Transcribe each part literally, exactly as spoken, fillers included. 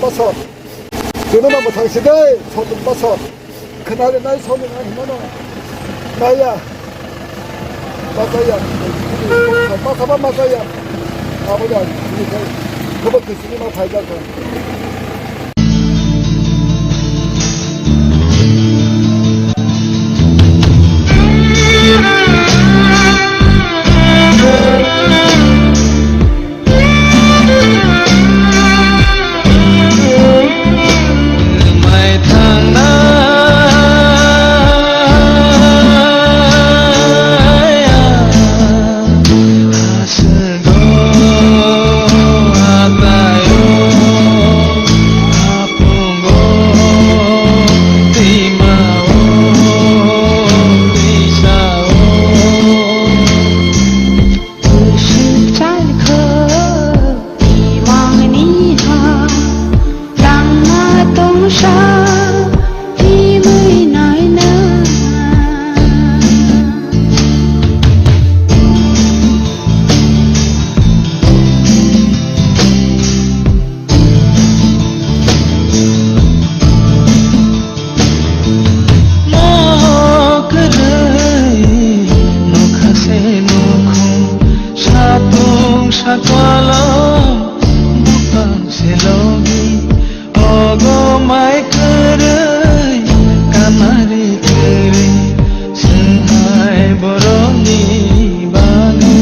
Basor. Chwngno no mwthang si de, sotong basor. Khwnali nai sotong ang hwnmano. Naiya. Machaya. Masa ba machaya. Abo ya. Khobor kisini ma phaida kha. Bwswk chalkho imangni ha, langma tongsa himwi naina. Mo kwrwi nokha se nukhung, satung sakolom buphang se logi, ogo mai kwrwi kanari kwrwi, swnghai borokni bagwi.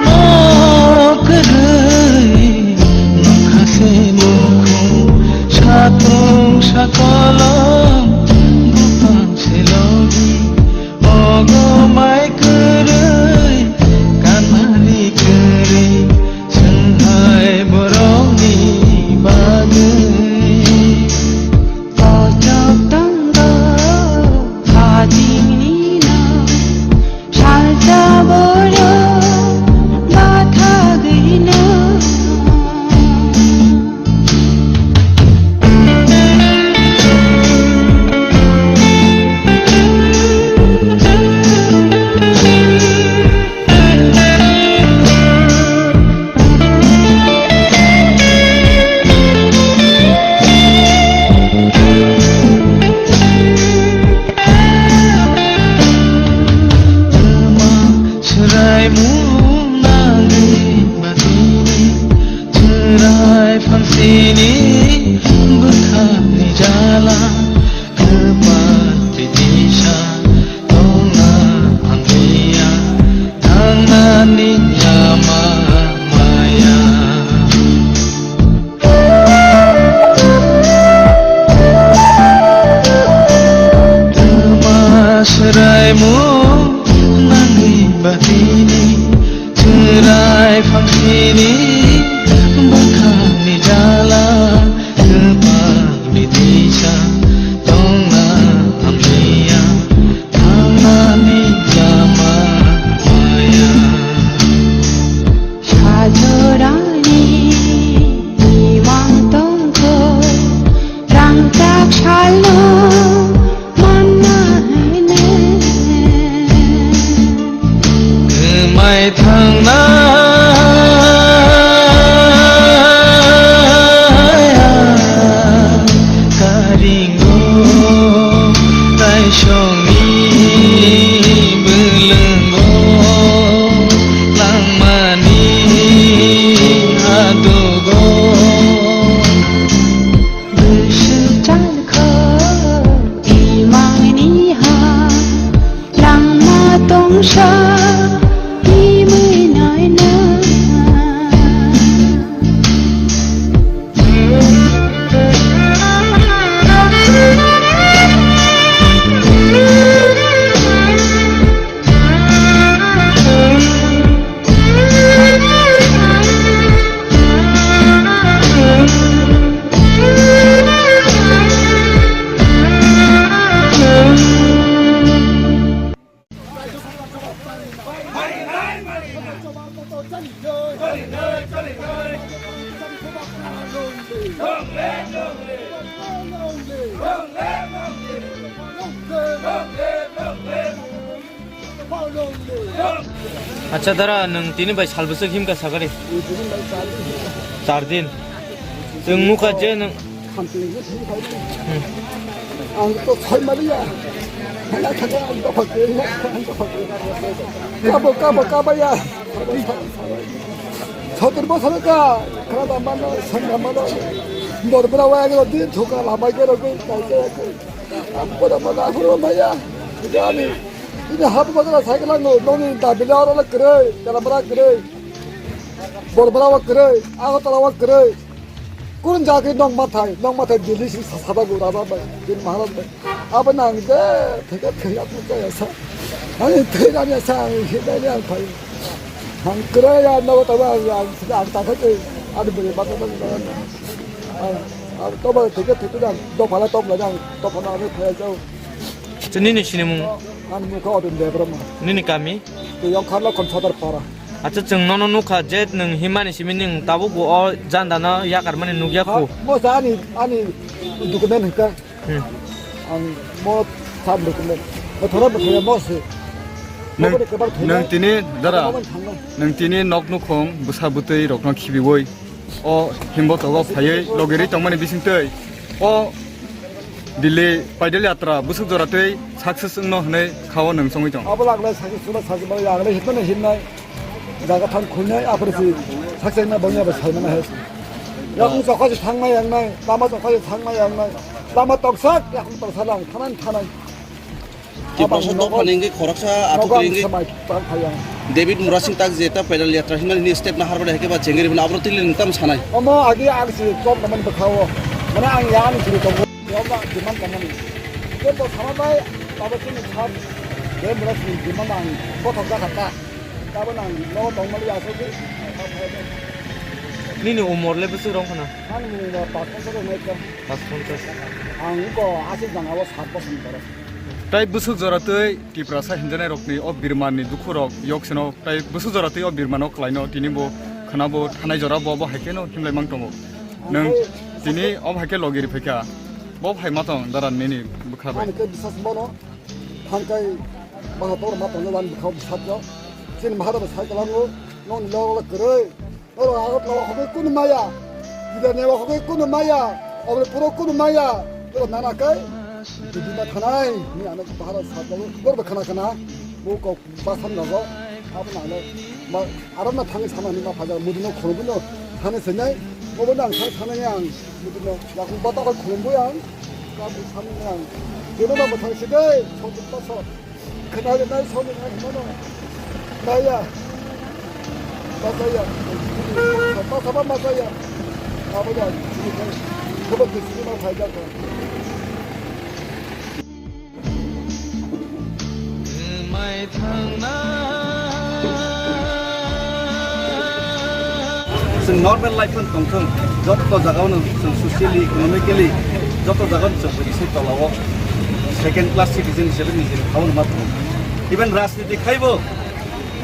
Mo kwrwi nokha se nukhung, satung sakolom buphang se logi, ogo mai kwrwi kanari kwrwi, swnghai borokni bagwi. Kochok tongo hajingni no, salsa borok bathagwino. Swraimung nangwi batini, chwrai phangsini bwkhani jala. Kwpal twi tisa tongna hamliya, thangnani lama maya. Twma swraimung nangwi batini, chwrai phangsini bwkhani jala. Kwpal bitisa tongna hamliya, thangnani lama maya. Sajorani imang tongkho, rangchak salno manna hene. Kwmai thangnai karingo, taisongni bwlwngo, langmani hadugo. Bwswk chalkho imangni ha, langma tongsa himwi naina. Acha dara, nwng tini bai sal bwswk himkha sakari? Char din. Chwng nukha je nwng. Hmm. Ang to soi maliya. Hana thaka ang to khakhe, ang to khakhe. Kabo, kabo, kabo ya. Sotor bosor ka, khana da mano, sanga mano. Dor bra wa ga di thuka la bai ga ro ko, bai ga ko. Ang pura mana huru maya. Jani. Ini hap bagala cycle ang no, noni da bila ora la kre, kala bra kre. Bor bra wa kre, ago tala wa kre. Kurun jagri nong mathai, nong mathai Delhi si sa-, sada go raja bai, din Maharaj bai. Abo nang je, thega thega tu kaya sa. Ani thega ni sa, ani hidai ni ang phai. Ang kra ya no ta ba ya, ang ta kha te, ani bere ba ta ba. Ang, ang to ba thega thega jang, do phala top la jang, to phala ani phai jao. Chini ni sini mung. Ang mukha odin de bro ma. Nini kami? Te yong kharla kon sadar para. Acha, chwng nono nukha je nwng himani simi nwng tabuk bo o jandano yakarmani nukya khu. Mo sa ani, ani document hwnkha. Hmm. Ang mo sa document. Bothora bothora mo se. Nwng, nwng tini dara, nwng tini nok nukhung bwsa bwtwi rokno khibiwi o himbo togo phaiwi logirwi tongmani bisingtwi o Delhi paidal yatra bwswk jora twi success wngno hwnwi khao nwng chongwi tong. Abo laglai sakhe sura sakhe bai laglai hitma na hinai. Jaga thang khuinai aphuru si sakchengna bangya ba saimana hai. Yakung chokha si thangma yangnai, lama chokha si thangma yangnai. Lama toksak, yakung toksa lang, thanai thanai. Tiprasa dopha ni wngwi khoroksa athuk nogo ang ringwi samai tang phai ang. David Murasing tak je ta pedal yatra hinmani ni step na harba hai khe ba chengri hwnwi abro tili nwng tam sanai. Omo agi ang si kok naman bwkhao. Mane ang ya ani chiri tongo. Yokba demand kamani. Kebo sama bai baba chini thar. David Murasing demand ang kothok jakha ta. Tabon ang nogo tongmali asogwi. Nini umor le bwswk rong khna? Ani umor pas bosor rok nai kha. Pas ponchas. Ang ko aswk jang abo sat bosor ni borok. Tai bwswk jora twi Tiprasa hinjanai rokni o birmani dukhu rok yok seno tai bwswk jora twi o birmano kwlaino tini bo khna bo thanai jora bo bo hai kheno himlai mang tongo. Nwng tini o hai khe logi ri phaikha. Bo hai ma tong daran nini bwkha bai. Ani khe bisas bono thangkai baha tor ma tongo wan bwkha bisas jo. Chini maharok sai kalango noni logo kwrwi. Oro agot lo hogoi kunu maya. Ida ne hogoi kunu maya. Obre puro kunu maya. Oro nana kai. Didi ma thanai. Ni ano bahara sa jago. Bor ba khana khana. Bo kok ba san jago. Abo na ano. Ma aram na thangni sana ni ma phaja. Mudi no khoro no. Thani senai. Bo bo nang thang thani yang. Mudi no. Yakung ba ta khoro bo yang. Ka bu san yang. Dino ma ba thang se dai. Song ta so. Khwnali nai soni nai hwnmano. Naiya. Masaya. Masaba masaya. Aboda. Khobor kisini ma phaida kha. Mai thangna. Chwng normal life-no tongthung, joto jagao no chwng socially, economically joto jagao no chwng buini se tolao second class citizen hisabe nijini khao no ma tongo. Even rajniti khaibo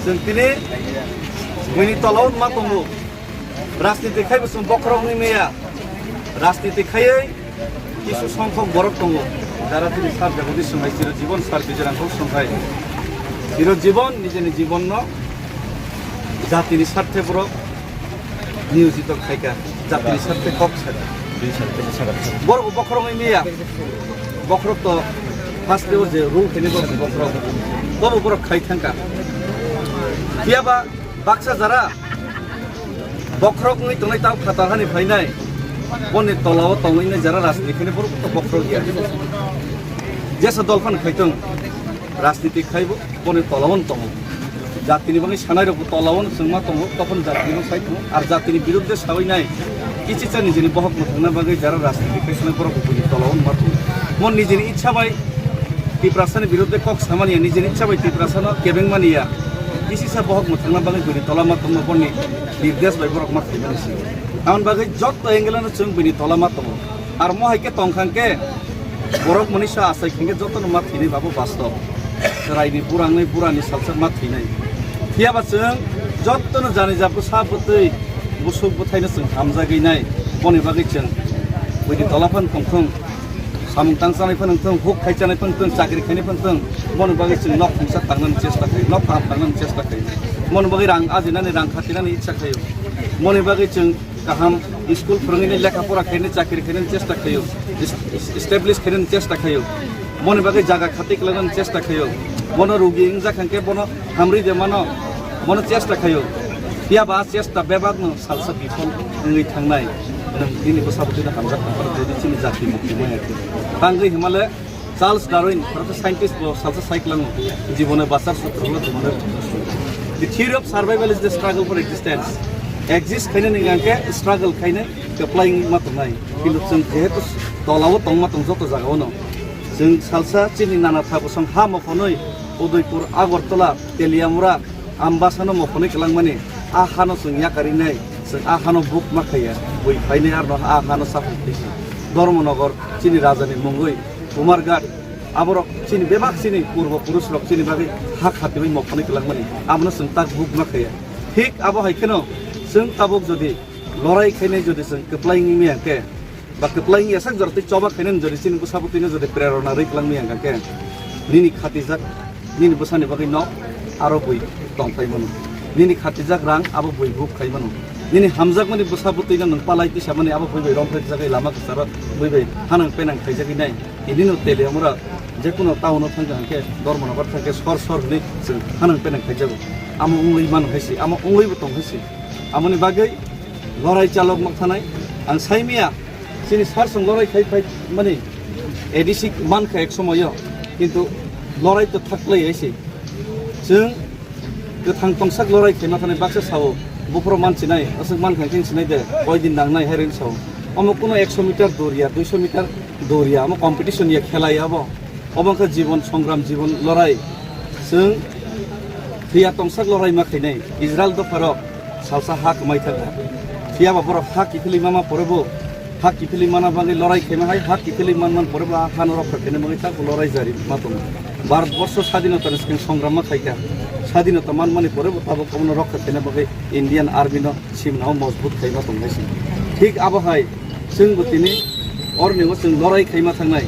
chwng tini buini tolao no ma tongo. Rajniti khaibo chwng bokhorok wngwi maya. Rajniti khaiwi Kisu songkhok borok tongo, jara chini sar Jagadish Songkhai, chiro jibon sar Bijay Rangkhol Songkhai. Chiro jibon nijeni jibonno jatini sarthe borok niyojito khaikha, jatini sarthe kok sakha. Borok bokhorok wngwi maya, bokhorok to first level je rule khainai borok bokhorok, tobo borok khai thangkha. Phiyaba baksa jara bokhorok wngwi tongnai tamo phatar hani phainai, boni tolao tongwi nai jara rajniti khainai borok to bokhorok ya. Jesa dol phano khaitong, rajniti khaibo boni tolao no tongo. Jatini bagwi sanai rokbo tolao no chwngma tongo, tokon jatini bagwi sai tongo. Ar jatini biruddhe sawi nai, kichicha nijini bohok mwthangna bagwi jara rajniti khai sanai borok bo boni tolao no ma tongo. Mo nijini ichha bai Tiprasani biruddhe kok samani ya, nijini ichha bai Tiprasano kebeng mani ya. Kisisa bohok mwthangna bagwi bini tola ma tongma boni nirdesh bai borok ma khaimani se. Aboni bagwi jotto angle-no chwng bini tola ma tongo. Ar mo hai khe tong kha khe borok mani sa achai khe jotto no ma thwinai babo bastob. Chwraini burangni burani salsa ma thwinai. Phiyaba chwng jotto no jani ja bwsa bwtwi busuk bwthaino chwng hamjagwi nai. Boni bagwi chwng bini tola phan tongthung. Samung tang chanai phano thung, huk khai chanai phano thung, chakri khainai phano thung, moni bagwi chwng nok khungsa tangnani chesta khaio, nok kaham tangnani chesta khaio. Moni bagwi rang ajinani, rang khatinani ichha khaio. Moni bagwi chwng kaham school phwrwngwi lekha pora khainani, chakri khainani chesta khaio, is-, is-, establish khainani chesta khaio. Moni bagwi jaga khati khlainani chesta khaio. Bono rugi wngjak hwnkhe bono hamri de mano, bono chesta khaio. Phiya ba chesta bebak no salsa bifol wngwi thangnai. Nwng nini bwsabo tino hamjak tongphano, jodi chini jati mukti maya khe. Tangwi himale Charles Darwin, khoroksa scientist bo salsa sai kwlango, "Jibone bachar sutro holo jibone." The theory of survival is the struggle for existence. Exist khainani hwnkhe struggle khainai, kwplai wngma tongnai. Kintu chwng jehetu tolao tongma tong joto jagao no. Chwng salsa chini nana tha bosong ha mokholoi Udaipur, Agartala, Teliamura, Ambasano mokholoi kwlangmani, a hano chwng yakarinai, chwng a hano buk ma khaiya, bui phainai arno a hano saphang khaisi. Dharmanagar, chini rajani mungwi, Kumarghat, aborok chini bebak chini purbo purusrok chini bagwi ha khatiwi mokholoi kwlangmani, abono chwng tak buk ma khaiya. Thik abo hai kheno chwng tabuk jodi lorai khainai jodi chwng kwplai wngya khe, ba kwplai wngya sak jora twi choba khainani jodi chini bwsabo twino jodi prerona rwi kwlangmaya hwnkha khe, nini khatijak, nini bwsani bagwi nok aro bui tong phai mano. Nini khatijak rang abo bui buk khai mano. Nini hamjakmani bwsabo twino nwng palai tisamani abo bui bai romphai jagwi lama kwcharo bui bai hanang penang khaijagwi nai. Inino Teliamura jekuno town-o thangkha hwnkhe, Dharmanagar thangkhe sor sor hwnwi chwng hanang penang khaijago. Amo wngwi mano hai se, amo wngwibo tong hai se. Amoni bagwi lorai chalok ma thanai. Ang saimaya, chini sar song lorai khai phai mani A D C mankha ek somoyo, kintu lorai to thaklai hai se. Chwng kwthang tongsak lorai khaima thani baksa sao, buphuru man sinai, aswk man kha khe sinai de, koi din nangnai hai ring sao. Omo kuno ekso meter doriya, duiso meter doriya, omo competition ya, khela ya abo. Obo wngkha jibon songram, jibon lorai. Chwng thwiya tongsak lorai ma khainai, Israel dopharok salsa ha kwmai thangkha. Phiya ba borok ha kiphilwi mama pore bo, ha kiphilwi mana bagwi lorai khaima hai, ha kiphilwi man man pore bo a hano rokha khaina bagwi tak lorai jari ma tongo. Bharat borsho sadinota ni swkang songram ma khaikha. Sadinota man mani pore bo tabuk obono rokha khaina bagwi Indian Army no simna o mojbut khaima tong hai se. Thik abo hai chwng bo tini orni o chwng lorai khaima thangnai.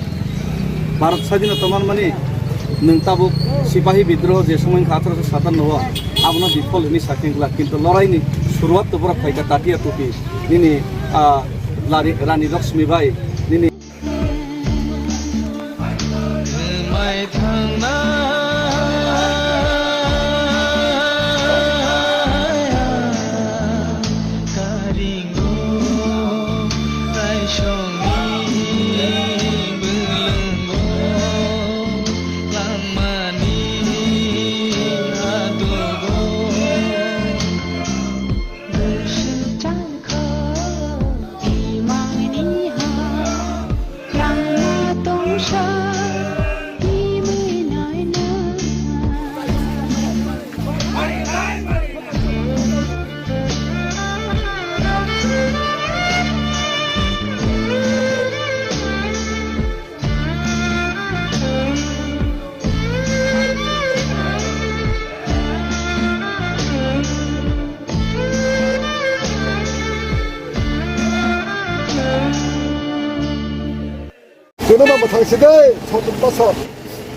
Bharat sadinota man mani nwng tabuk sipahi bidroho je somoi wngkha athroso satanno o, abono bifol hwnwi sakhe wngla, kintu lorai ni suruat to borok phaikha Tatia Topi, nini, ah, Lari-, Rani Lakshmi bai, nini Chwngno ma mwthang si de, songduk basa.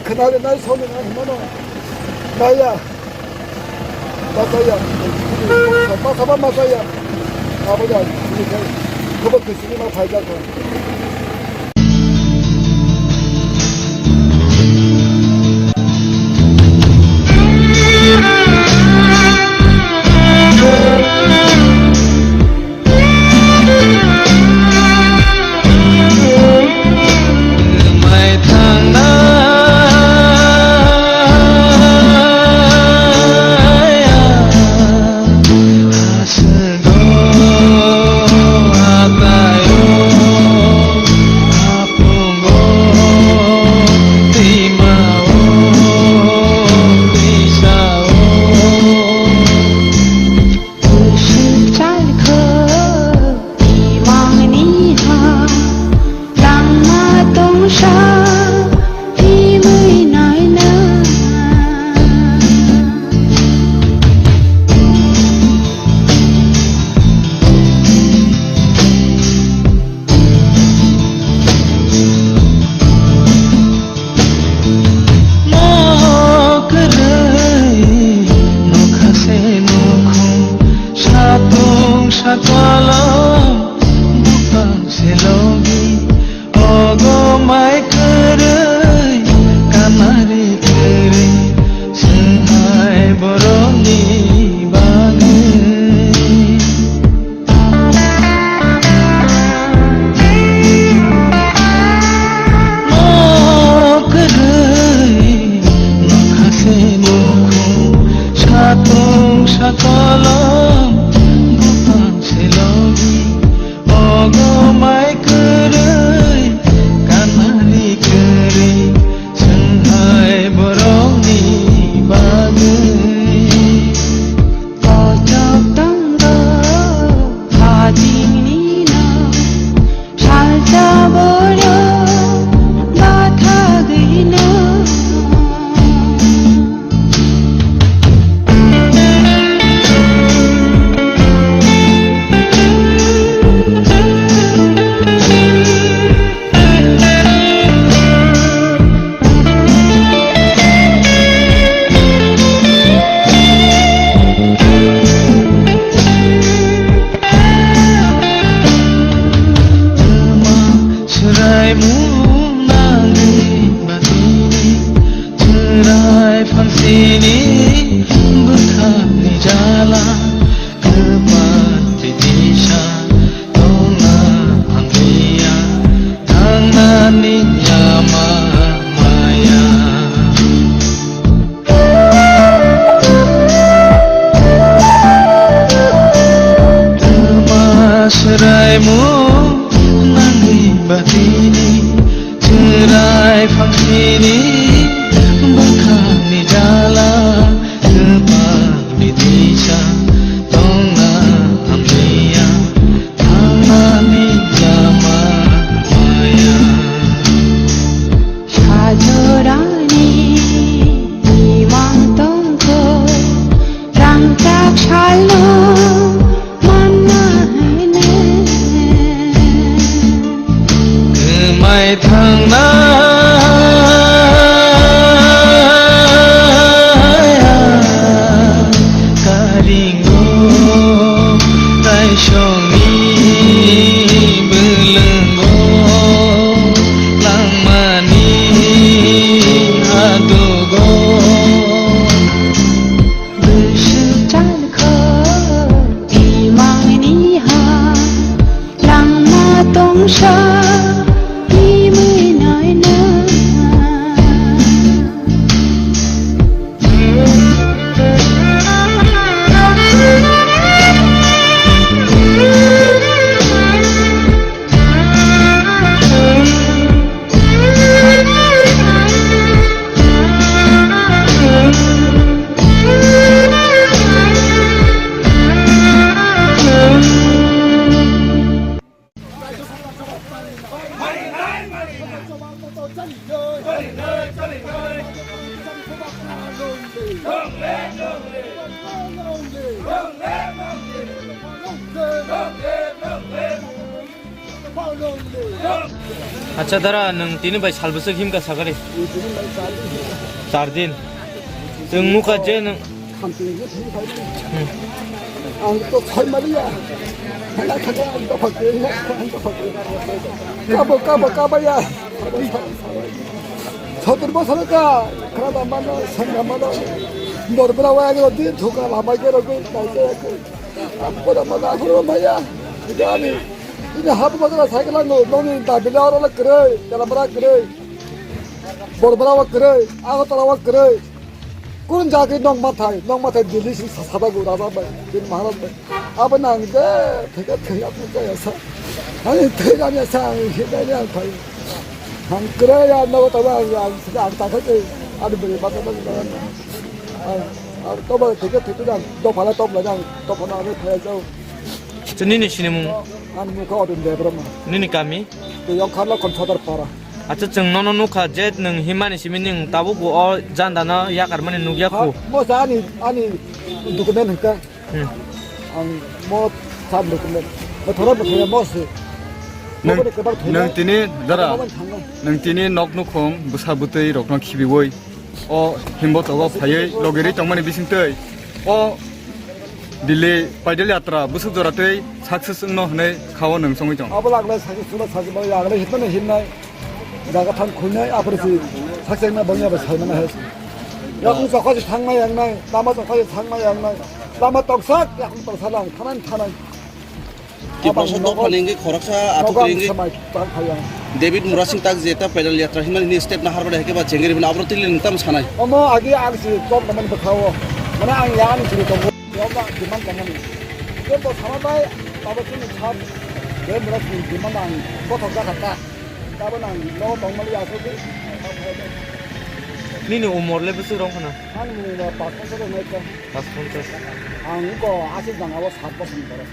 Khwnali nai songduk nai hwnmano. Naiya. Machaya. Masa ba machaya. Abo ya. Khobor khisini ma phaijak kha. Kolom buphang se logi, ogo mai kwrwi, kanari kwrwi, swnghai borokni bagwi. Kochok tongo hajini no, salsa borok bathagwi no. Swraimung nangwi batini, chwrai phangsini bwkhakni jala, kwpal twi tisa tongna hamliya, thangnani lama maya. Twma swraimung nangwi batini, chwrai phangsini bwkhakni jala, kwpalni tisa tongna hamliya, thangnani lama maya. Sajorani imang tongkho, rangchak salno manna hene. Kwmai thangnai karingo, taisongni bwlwngo langmani adogo. Bwswk chalkho imangni ha, langma tongsa imwi naina. Acha dara, nwng tini bai sal bwswk himkha sakari? Char din. Chwng nukha je nwng. Ang to soi maliya. Ang to kabo, kabo, kabo ya. Sotur bosor ka, khana da mano, sanga mano. Dor bra wa ga di thuka la mai ga ro ko, kai ga ko. Ang ko da mano, ko maya. Gani. Ini hap ma da sai ka lango, noni da bila ro la kre, da la bra kre. Borbora wa kwrwi, Agartala wa kwrwi. Kun jagwi nokma thai, nokma thai Delhi sing sa-, sada go raja bai, bin Maharaj bai. Abo nang je, theke theke abo jaya sa. Ani thai ani sa, ani hidai ani ang thai. Ang kwrwi ya nogo tabo ang, ang, ang ta khe, ani bwrwi masa masa ang, ang tobo theke theke ang dophala topla ang, dophala ang thai jao. Chini ni sinimung? Ani mukha Odin Debbarma. Nini kami? Tei yong kharla kon Sodor para. Acha, chwng nono nukha je nwng himani simi nwng tabuk bo o janda no yakar mani nukya khu. Mo sa ani, ani document hwnkha. Hmm. Ang mo sa document. Bothoro bothoro mo se. Nwng, nwng tini dara, nwng tini nok nukhung bwsa bwtwi rokno khibiwi o himbo togo phaiwi logirwi tongmani bisingtwi o Delhi paidal yatra bwswk jora twi success wngno hwnwi khao nwng chongwi tong. Abo laglai sakhe sula sakhe bai laglai hitmano hinnai. Jaga thang khulnai aphuru si sakchengna bangya bai saimana hai. Yakung chokha si thangma yangnai, lama chokha si thangma yangnai. Lama tongsak, yakung tongsa lang, thanai thanai. Tiprasa dophani wngkhe khoroksa aphuru twi wngkhe David Murasing tak je ta pedal yatra himani hini step na harba hai khe ba chengri bini abro tili nang tam sanai. Omo agi ang si kok naman bwkhao. Mane ang ya ani chini tongo. Yokba demand tongmani. Joto sama bai, tabo chini sab, be mura chini demand ang kothok jakha ta. Tabo nang no tongmani asuk di. Nini umor le bwswk rong khana? Ang ni umor pas ponchas rok nai kha. Pas ponchas. Ang ko asik jang abo sat bosor ni borok.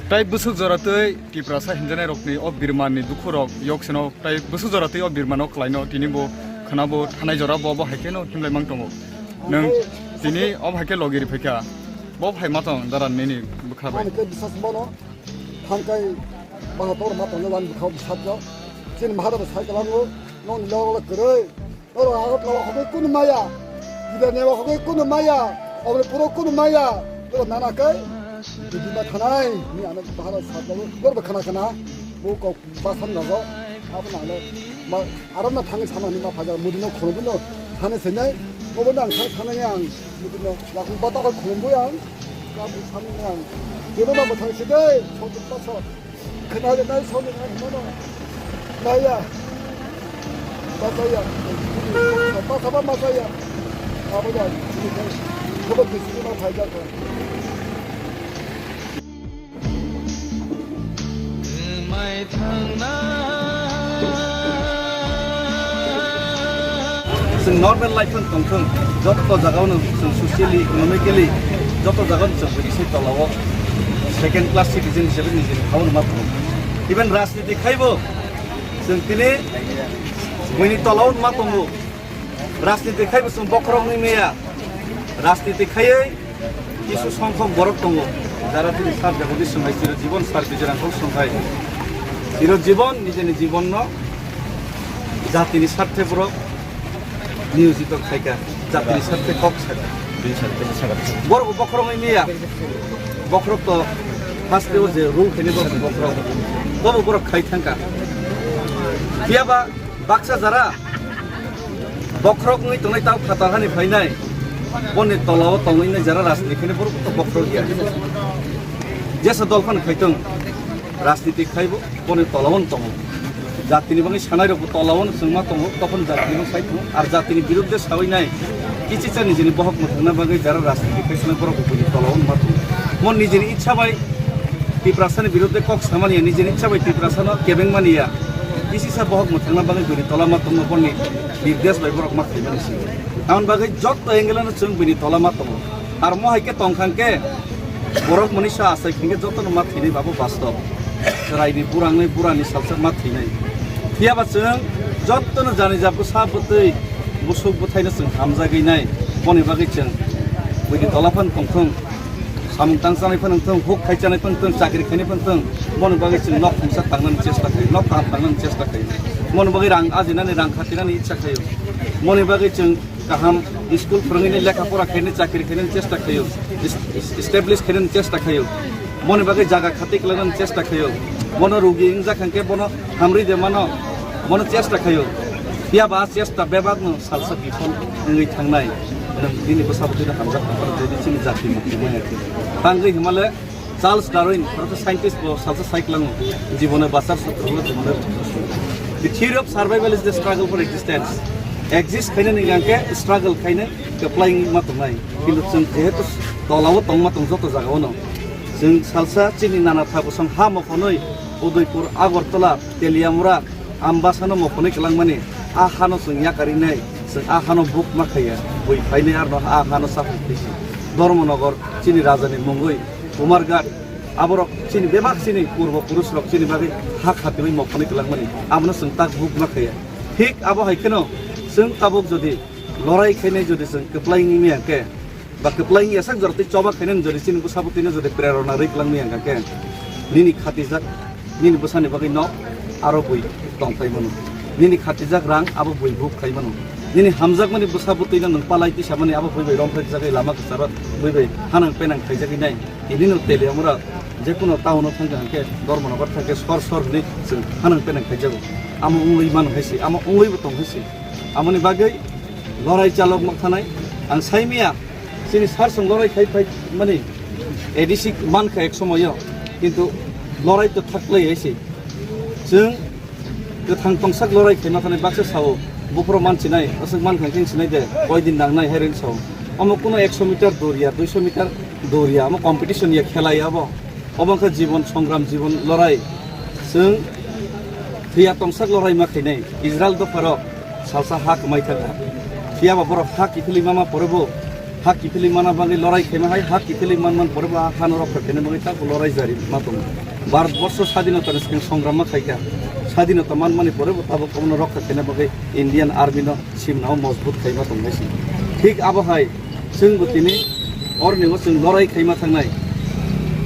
Tai bwswk jora twi Tiprasa hinjanai rokni o birmani dukhu rok yok seno tai bwswk jora twi o birmano klaino tini bo khana bo thanai jora bo bo hai khe no himlai mang tongo. Nwng tini obo hai khe logi ri phaikha. Bo phai ma tong dara nini bwkha bai. Ani khe bisas bono thangkai bahator ma tongo wani bwkha bisas no. Chini mahara bo sai kalango nong ni loro kwrwi. Noro agot lo hogoi kunu maya. Gida ne hogoi kunu maya. Obre puro kunu maya. Noro nana kai. Bidi ma thanai ni ano bahara sat lo. Noro khana khana. Bo kok Basan rogo, abo nang le, ma, aro na thangwi sana hinwi ma phaijak, mudino khulumbuino thani sinai, obo nang thang sanai ang, mudino yakung bata khe khulumbu ang, kabu sanai ang, bino ma bwthang si de, songkut basa, khna le nai songni nai himano, naiya, bachaya, basa ba machaya, abo ya, khobor kisi ma phaijak. Chwng normal life-no tongthwng, joto jagao no chwng socially, economically, joto jagao no chwng buini se tolao second class citizen hisabe nijini khao no ma tongo. Even rajniti khaibo chwng tini buini tolao no ma tongo. Rajniti khaibo chwng bokhorok wngwi maya. Rajniti khaiwi kisu songkhok borok tongo, jara tini sar Jagadish Singh hai, Chirojibon sar Bijay Rangkhol Singh hai. Chirojibon nijeni jibonno jatini sarthe borok niyojito khaikha, jatini sarthe kok sakha. Borok bokhorok wngwi maya. Bokhorok to haste o je rule khaini borok bokhorok. Bobo borok khai thangkha. Phiyaba baksa jara bokhorok wngwi tongnai tao phatar hani phainai. Boni tolao tongwi nai jara rajniti khaini borok to bokhorok ya. Jesa dol phano khaitong rajniti khaibo boni tolao no tongo. Jatini bagwi sanai rokbo tolao no chwngma tongo, tokon jatini bagwi sai tongo. Ar jatini biruddhe sawi nai kichicha nijini bohok mwthangna bagwi jara rajniti khai sanai borok boni tolao no ma tongo. Mo nijini ichha bai Tiprasani biruddhe kok samani ya, nijini ichha bai Tiprasano kebeng mani ya. Kisisa bohok mwthangna bagwi bini tola ma tongma borni nirdesh bai borok ma khaimani si. Aboni bagwi jotto angle-no chwng bini tola ma tongo. Ar mo hai khe tong khan khe borok mani sa achai khan khe jotono ma thwinai babo bastob. Chwraini burangni burani salsa ma thwinai. Phiyaba chwng jottono jani jabgo sa bwtwi busuk bwthaino chwng hamjagwi nai. Boni bagwi chwng bini tola phan tongthung. Samung tang chanai phano wngthung, huk khai chanai phano wngthung, chakri khainai phano wngthung, boni bagwi chwng nok thumsa tangnani chesta khaio, nok kaham tangnani chesta khaio. Boni bagwi rang ajinani, rang khatinani ichha khaio. Boni bagwi chwng kaham school phwrwngwi lekha pora khainani, chakri khainani chesta khaio, is-, is-, establish khainani chesta khaio. Boni bagwi jaga khatwi kwlainani chesta khaio. Bono rugi wngjak hwnkhe bono hamrwi de mano, bono chesta khaio. Phiyaba a chesta bebakno salsa bifol wngwi thangnai. Nwng nini bwsabo twi hamjak nang phano tei chini jati mukti maya khe. Tangwi himale Charles Darwin, oro khe scientist bo salsa sai kwlango, jibone bachar sutro, jibone the theory of survival is the struggle for existence. Exist khainani hwnkhe struggle khainai, kwplai wngwi ma tongnai. Kintu chwng jehetu tolao tongma tong joto jagao no. Chwng salsa chini nana tha bwsong ha mokhonwi Udaipur, Agartala, Teliamura, Ambasano mokhonwi kwlangmani, a hano chwng yakarinai, chwng a hano buk ma khaiya, bui phainai arno a hano saphang phisi. Dharmanagar, chini rajani mungwi, Kumarghat, aborok chini bebak chini purbo purusrok chini bagwi ha khatiwi mokhonwi kwlangmani, abono chwng tak buk ma khaiya. Thik abo hai kheno chwng tabuk jodi lorai khainai jodi chwng kwplai wngwi maya khe, ba kwplai wngya sak jora tei choba khainani jodi chini bwsabo twino jodi prerona rwi kwlangwi wngkha khe, nini khatijak, nini bwsani bagwi nok aro bui tongphai mano. Nini khatijak rang abo bui buk khai mano. Nini hamjakmani bwsabo twino nwng palai tisamani abo bui bai romphai jagwi lama kwcharo bui bai hanang penang khaijagwi nai. Tinino Teliamura jekuno town-o thangkha hwnkhe Dharmanagar thangkhe sor sor hwnwi chwng hanang penang khaijago. Amo wngwi mano hai se, amo wngwibo tong hai se. Amoni bagwi lorai chalok nok thanai ang saimia. Chini sar song lorai khai phai mani A D C mankha ek somoyo, kintu lorai to thaklai hai se. Chwng kwthang tongsak lorai khaima thani baksa sao, buphuru manchinai, aswk mankha khe sinai de, koi din nangnai hai rin sao. Omo kuno ekso meter doriya, duiso meter doriya, omo competition ya, khela ya obo. Obo wngkha jibon songram, jibon lorai. Chwng thwiya tongsak lorai ma khainai. Israel dopharok salsa ha kwmai thangkha. Phiya ba borok ha kiphilwi mama pore bo, ha kiphilwi mana bagwi lorai khaima hai, ha kiphilwi man man pore bo ha hano rokha khaina bagwi tabuk lorai jari ma tongo. Bharat borsho sadinota ni swkang songram ma khaikha. Sadinota man mani pore bo tabuk omono rokha khaina bagwi Indian Army no simnao mojbut khaima tongnai se. Thik abo hai chwngbo tini orni o chwng lorai khaima thangnai.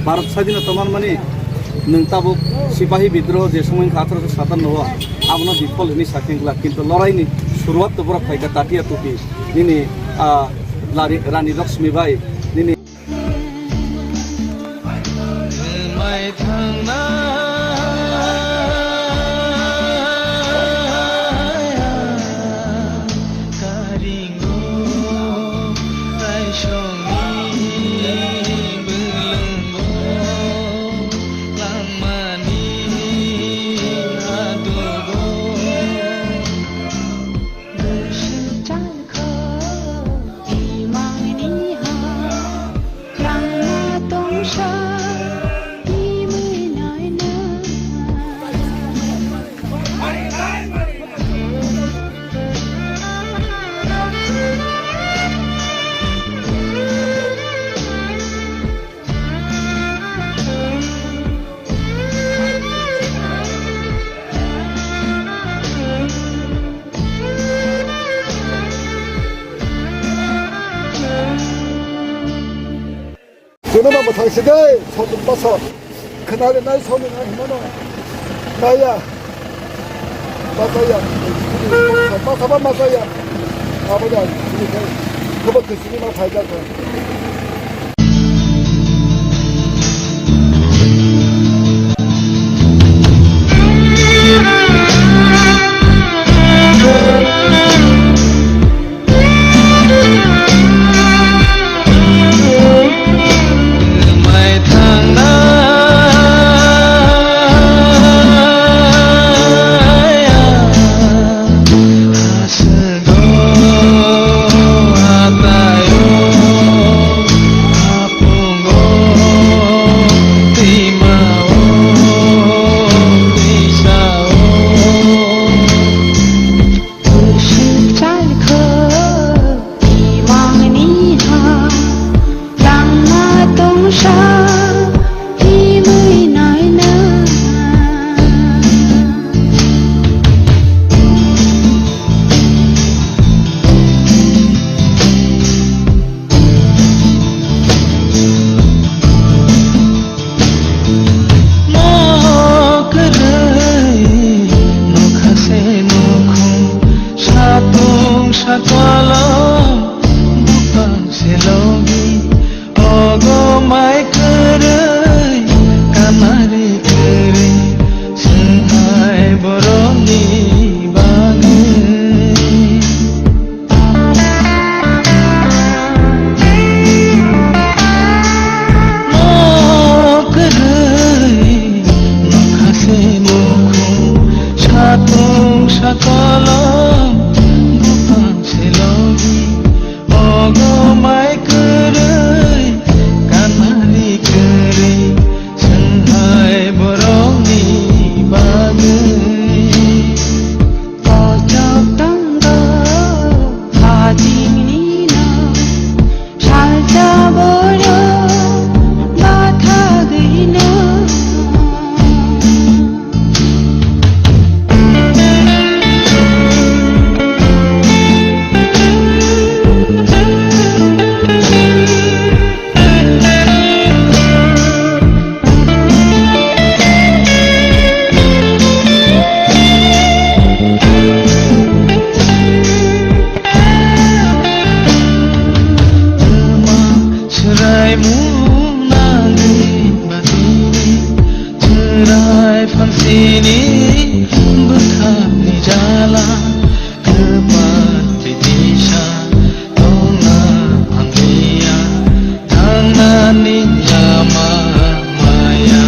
Bharat sadinota manmani nwng tabuk sipahi bidroho je somoi wngkha atharo sho satanno o, abono bifol hwnwi sakhe wngla, kintu loraini suruat to borok khaikha Tatiya Topi nini, ah, Lari-, Rani Lakshmi bai nini Chwngno ma bwthang si de, sotung basa. Khwnali nai soni nai hwnmano. Maya. Masaya. Masaba masaya. Abo da. Khobor khwsini ma phaijak kha. Kwrwi nokha se nukhung, satung sakolo buphang se logi, ogo mai kwrwi kanari kwrwi, chwng hai borokni bagwi. Kwrwi nokha se mukhung, satung sakolo buphang se logi, ogo mai kwrwi kanari kwrwi, chwng hai borokni bagwi. Kochok tongo hajingni no, salsa borok bathagwi no. Swraimung nangwi bagwini, chwrai phansini bwkhakni jala. Kwpal titisa tongna hamya, thangnani lama maya.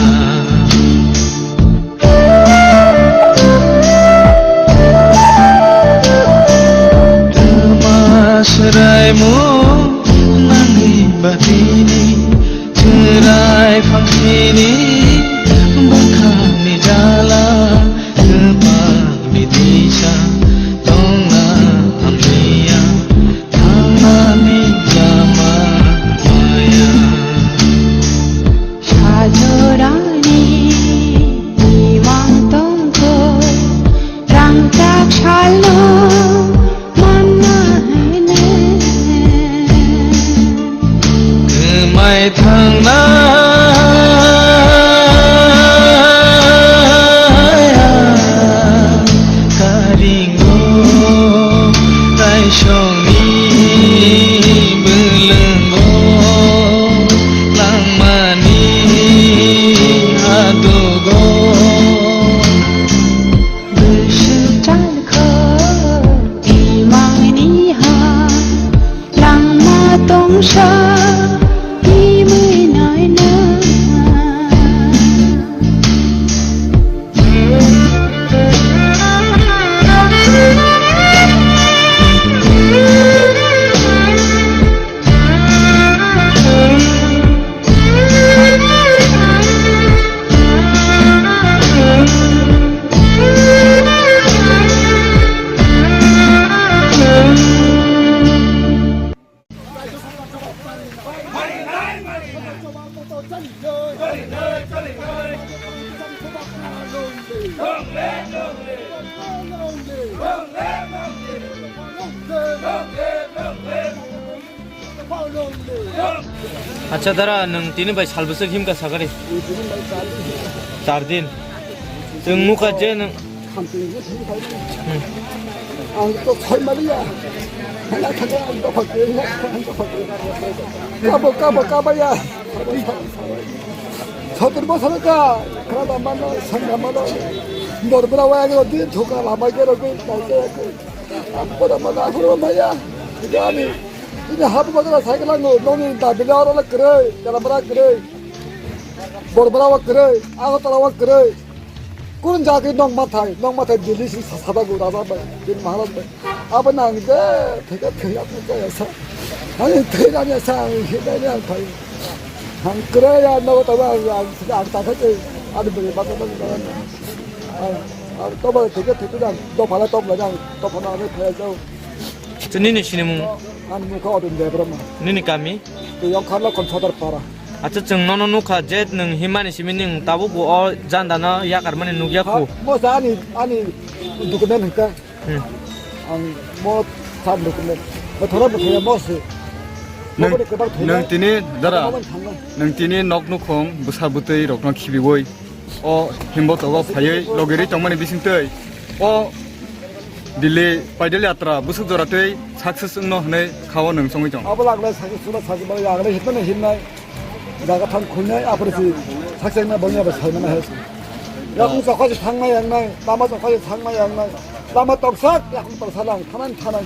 Twma swraimung Rai phangsini bwkhakni jala, kwpalni tisa tongna hamya, thangnani lama maya. Sajorani imang tongkho, rangchak salo manna hene. Kwmai thangnai ang karingo, taisongni bwlwngo, langmani adogo. Bwswk chalkho imangni ha, langma tongsa imwi naina. Acha dara, nwng tini bai sal bwswk himkha sakari? Char din. Chwng nukha je nwng. Hmm. Ang to soi maliya. Ang to kabo, kabo, kabo ya. Sotor bosor ka, khana mano, sanga mano. Bor bra wa ag di thoka lama ke ro ke, ta ke. Ang pura mano, ang pura maya. Ini hap bagara cycle ang, noni da bila ora kre, kala bra kre. Bor bra wa kre, ang tala wa kre. Kun jagwi nong mathai, nong mathai Delhi sing sa-, sada go raja bai, Delhi Maharaj bai. Abo nang je, theka theka theka ya sa. Ani theka ya sa, ani theka ya phai. Ang kre ya no ta ba, ang, ang ta theka, ani beri ba ta ba. Ang, ang to ba theka theka jang, to phala to phala jang, to phala ani theka jang. Chini ni sinimung? Ani mukha Odin Debbarma. Nini kami? Tei yang kharla kon Sodar Para. Acha, chwng nono nukha je nwng himani simi nwng tabuk bo o jandano yakarmani nukya khu. Mo sa ani, ani document hwnkha. Hmm. Ang mo sa document. Bothora bothora mo se. Nwng, Mo boni kwbang thwina. Nwng tini dara, Mo boni thangnai. Nwng tini nok nukhung bwsa bwtwi rokno khibiwi o himbo togo phaiwi logirwi tongmani bisingtwi o Delhi paidal yatra bwswk jora tei success wngno hwnwi khao nwng chongwi tong. Abo laglai success wngno sajwk mani laglai hitmano hinnai. Jaga thang khuinai, apore si sakchang na bangya ba sai mana hai. Yakung chokha si thang nai yang nai, lama chokha si thang nai yang nai. Lama toksak, yakung toksa lang, thanai thanai.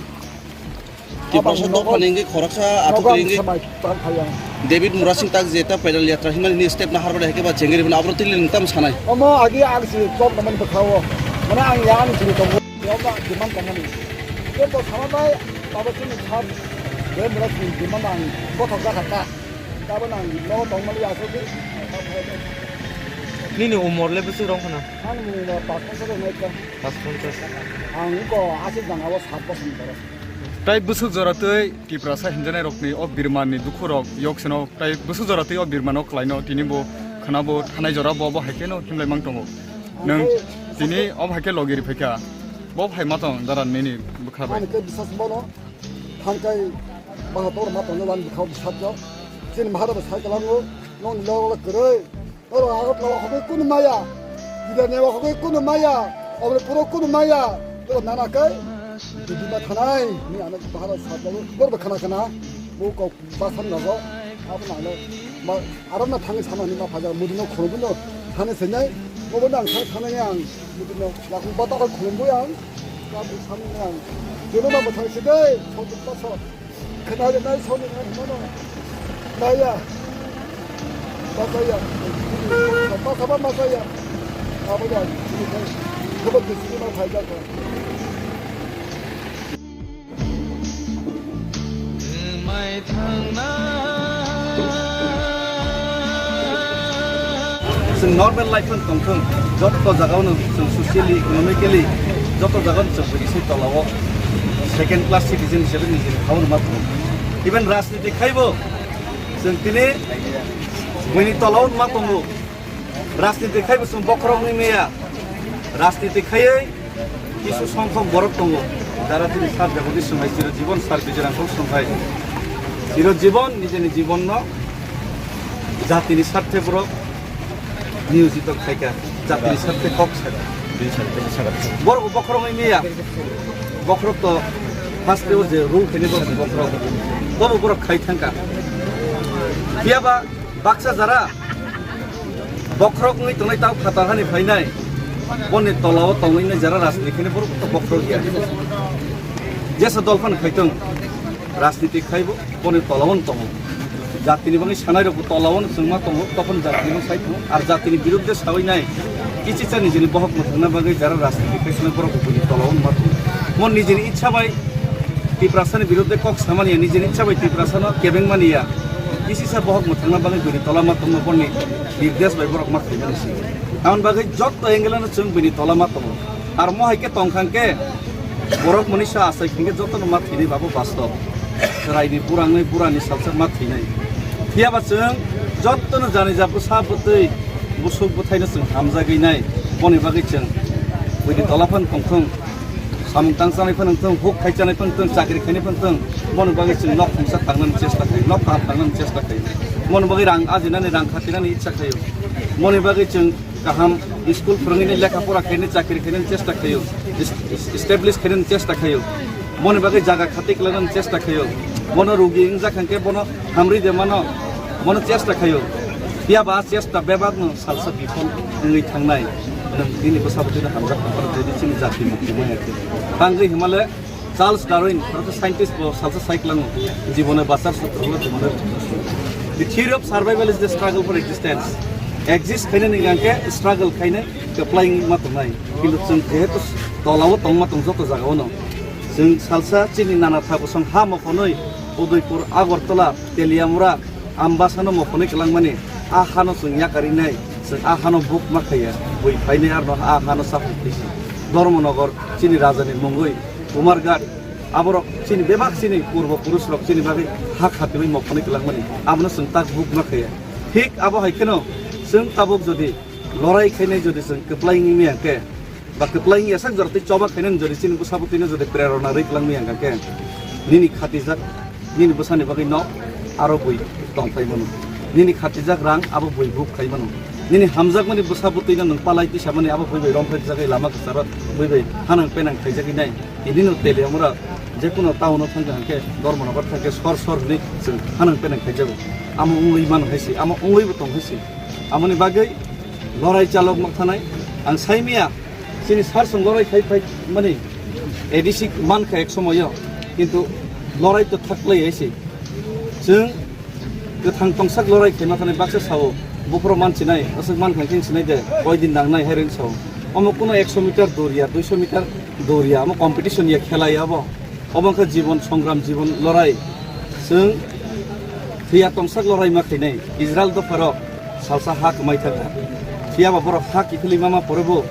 Tipra Abang sotto nogo, phanengwi khoroksa nogo athukri ang wngwi samai tang phai ang. David Murasing tak jeta pedal yatra himani ni step na harba hai khe ba chengri bana abro tili nung tam sanai. Omo agi ang si tok naman bwkhao. Mana ang ya ang si tok. Yokba demand tangani. Kebo sama bai, baba sini sab. David Murasing demand ang kothok jakha ta. Tabuk ang nogo tongmani aswk di. Nini umor le bwswk rong khna? Ang ni no pas bosor nai ka. Pas ponchas. Ang ko aswk jang abo sat bosor ni borok. Tai bwswk jora twi Tiprasa hinjanai rokni o birmani dukhu rok yok seno tai bwswk jora twi o birmano kwlaino tini bo khna bo thanai jora bo bo hai kheno himlai mang tongo. Nwng tini o hai khe logi ri phaikha. Bo hai ma tong dara nini bwkha bai. Ang khe bisas bono. Thangkai bahator ma tongo, wan bwkhao bwsajak. Chini maharok bo sai kwlango, nokni lok lok kwrwi. Oro Agartala o hogwi kunu maya. Jilani o hogwi kunu maya. Oboni puro kunu maya. Oro nana kai. Didi ma thanai. Ni ano baharok sajago. Bor bo khana khana. Bo kok basan nago. Abo nano. Ma Arokno thangwi sanani ma phaijak, muduno khulumbuino thani swnai, obo nang thang sanani ang, muduno yakung bata khulumbo ang, yakung sanani ang, jono ma mwthang si dei, sotut bosor, khwnari nai soni nai hwnmano, maya, machaya, basa ba machaya, abo ya, jobo bisini ma phaijak. Mai thangna Chwng normal life-no tongthwng, joto jagao no chwng socially, economically joto jagao no chwng buini se tolao second class citizen hisabe nijini khaui ma tongo. Even rajniti khaibo chwng tini buini tolao ma tongo. Rajniti khaibo chwng bokhorok wngwi maya. Rajniti khaiwi kisu songkhok borok tongo, jara tini sar Jagadish Songhai, Chirojibon sar Bijoy Rangkhol Songhai. Chirojibon nijini jibonno jatini sarthe borok niyojito khaikha, jatini sarthe kok sakha. Borok bokhorok wngwi maya. Bokhorok to first-o je rule khainai borok bokhorok. Tobo borok khai thangkha. Phiyaba baksa jara bokhorok wngwi tongnai tao phatar hani phainai. Boni tolao tongwi nai jara rajniti khainai borok to bokhorok ya. Jesa dol phano khaitong rajniti khaibo boni tolao no tongo. Jatini bagwi sanai rokbo tolao no chwngma tongo, tokon jatini bagwi sai tongo. Ar jatini birudde sawi nai kichicha nijini bohok mwthangna bagwi jara rajniti khai sanai borok bo boni tolao no ma tongo. Mon nijini ichha bai Tiprasani birudde kok samani ya, nijini ichha bai Tiprasano kebeng mani ya. Kichicha bohok mwthangna bagwi bini tola ma tongma boni nirdesh bai borok ma khaimani si. Aboni bagwi jotto angle-no chwng bini tola ma tongo. Ar mo hai khe tong khang khe borok mani sa achai khang khe jotono ma thwinai babo bastob. Chwraini burangni burani salsa ma thwinai. Phiyaba chwng jottono jani ja bwsa bwtwi busuk bwthaino chwng hamjagwi nai. Boni bagwi chwng bini tola phan tongthwng. Samung tang chanai phano wngthung, huk khai chanai phano wngthung, chakri khainai phano wngthung, boni bagwi chwng nok thumsa tangnani chesta khaio, nok kaham tangnani chesta khaio. Boni bagwi rang ajinani, rang khatinani ichha khaio. Boni bagwi chwng kaham school phwrwngwini lekha pora khainai, chakri khainani chesta khaio, is-, is-, establish khainani chesta khaio. Boni bagwi jaga khati khlainani chesta khaio. Bono rugi wngjak hwnkhe bono hamri de mano, bono chesta khaio. Phiya ba chesta bebakno salsa bifol wngwi thangnai. Nwng nini bwsa bwtwino hamjak tongphano tei chini jati mukti maya khe. Tangwi himale Charles Darwin, oro khe scientist bo salsa sai kwlango, jibone bachar sutro hwnwi tongmani. The theory of survival is the struggle for existence. Exist khainani hwnkhe struggle khainai, kwplai wngma tongnai. Kintu chwng jehetu tolao tongma tong joto jagao no. Chwng salsa chini nana tha bosong ha mokhonwi Udaipur, Agartala, Teliamura, Ambasano mokhonwi kwlangmani, a hano chwng yakarwi nai, chwng a hano buk ma khaiya, bui phainai arno a hano saphang phisi. Dharmanagar chini rajani mungwi, Kumarghat, aborok chini bebak chini purbo purusrok chini bagwi ha khatimwi mokhonwi kwlangmani, abono chwng tak buk ma khaiya. Thik abo hai kheno chwng tabuk jodi lorai khainai jodi chwng kwplai wngwi maya khe, ba kwplai wngya sak jora tei choba khainani jodi chini bwsa bwtwino jodi prerona rwi kwlangwi ang khe, nini khatijak, nini bwsani bagwi nok aro bui tong phai mano. Nini khatijak rang abo bui buk khai mano. Nini hamjakmani bwsa bwtwino nwng palai tisamani abo bui bai romphai jagwi lama kwcharo bui bai hanang penang khaijagwi nai. Tini no Teliamura jekuno town o thangkha hwnkhe Dharmanagar thangkhe sor sor hwnwi chwng hanang penang khaijago. Amo wngwi mano hai se, amo wngwibo tong hai se. Amoni bagwi lorai chalok ma thanai ang sai maya. Chini sar song lorai khai phai mani A D C mankha ek somoyo, kintu lorai to thaklai hai se. Chwng kwthang tongsak lorai khaima thani baksa sao, buphuru mansinai, aswk mankha khe sinai de, koi din nangnai hai rwng sao. Omo kuno ekso meter doriya, duiso meter doriya, omo competition ya, khela ya abo. Obo wngkha jibon songram, jibon lorai. Chwng thwiya tongsak lorai ma khainai. Israel dopharok salsa ha kwmai thangkha. Phiya ba borok ha kiphilwi mama porebo,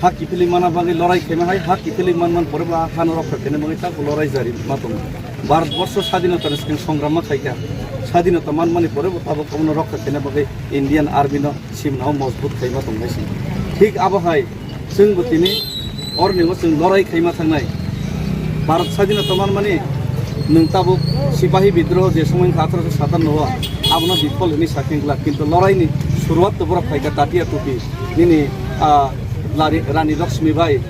ha kiphilwi mana bagwi lorai khaima hai, ha kiphilwi man man porebo a hano rokha khaina bagwi tabuk lorai jari ma tongo. Bharat borsho sadinota ni swkang songram ma khaikha. Sadinota man mani porebo tabuk omono rokha khaina bagwi Indian Army no simnao mojbut khaima tongnai se. Thik abo hai chwngbo tini orni o chwng lorai khaima thangnai. Bharat sadinota man mani nwng tabuk sipahi bidroho je somoi wngkha athroso satanno o, abono bifol hwnwi sakhe wngla, kintu loraini suruat to borok khaikha Tatia Tupi nini, ah, Lari-, Rani Lakshmi bai